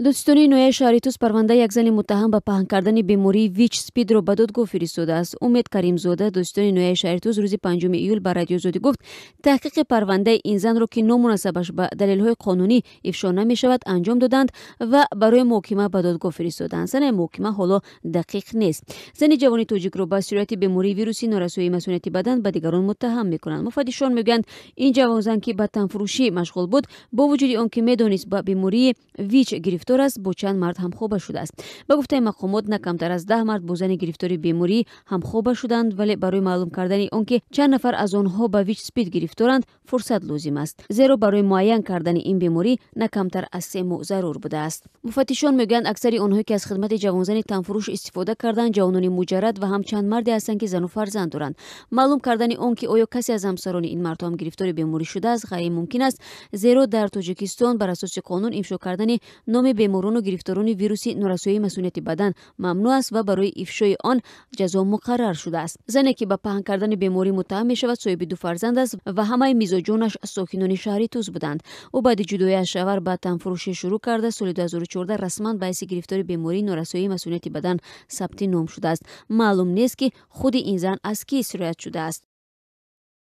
Додситонии ноҳияи шаҳри Тус парвандаи як зани муттаҳам ба паҳн кардани бемории ВИЧ СПИДро ба додгоҳ фиристодааст. Умед Каримзода, додситони ноҳияи шаҳри Тус, рӯзи 5 июл ба Радиои Озодӣ гуфт, таҳқиқи парвандаи ин занро, ки ному насабаш ба далелҳои қонунӣ ифшо намешавад, анҷом доданд ва барои муҳокима ба додгоҳ фиристоданд. Санаи муҳокима ҳоло дақиқ нест. Зани ҷавони тоҷикро ба сирояти бемории вируси норасоии масунияти бадан ба дигарон муттаҳам мекунанд. Муфаттишон мегӯянд, ин ҷавонзан, ки ба танфурӯшӣ машғул буд, бо вуҷуди он ки медонист ба бемории ВИЧ гирифтор аст, бо чанд мард ҳамхоба шудааст. Ба гуфтаи мақомот, на камтар аз 10 мард бо зани гирифтори беморӣ ҳамхоба шуданд, вале барои маълум кардани он ки чанд нафар аз онҳо ба ВИЧ СПИД гирифторанд, фурсат лозим аст, зеро барои муайян кардани ин беморӣ на камтар аз 3 моҳ зарур будааст. Муфаттишон мегӯянд, аксари онҳое ки аз хидмати ҷавонзани танфурӯш истифода карданд, ҷавонони муҷаррад ва ҳам чанд марде ҳастанд, ки зану фарзанд доранд. Маълум кардани он ки оё касе аз ҳамсарони ин мардҳо ҳам гирифтори беморӣ шудааст, ғайримумкин аст, зеро дар Тоҷикистон бар асоси қонун ифшо кардани номи беморону гирифторони вируси норасоии масунияти бадан мамнӯъ аст ва барои ифшои он ҷазо муқаррар шудааст. Зане ки ба паҳн кардани беморӣ муттаҳам мешавад, соҳиби ду фарзанд аст ва ҳамаи мизоҷонаш сокинони шаҳри Тус буданд. Ӯ баъди ҷудоӣ аз шавҳар ба танфурӯшӣ шурӯъ карда, соли 2014 расман ба ҳайси гирифтори бемории норасоии масунияти бадан сабти ном шудааст. Маълум нест, ки худи ин зан аз кӣ сироят шудааст.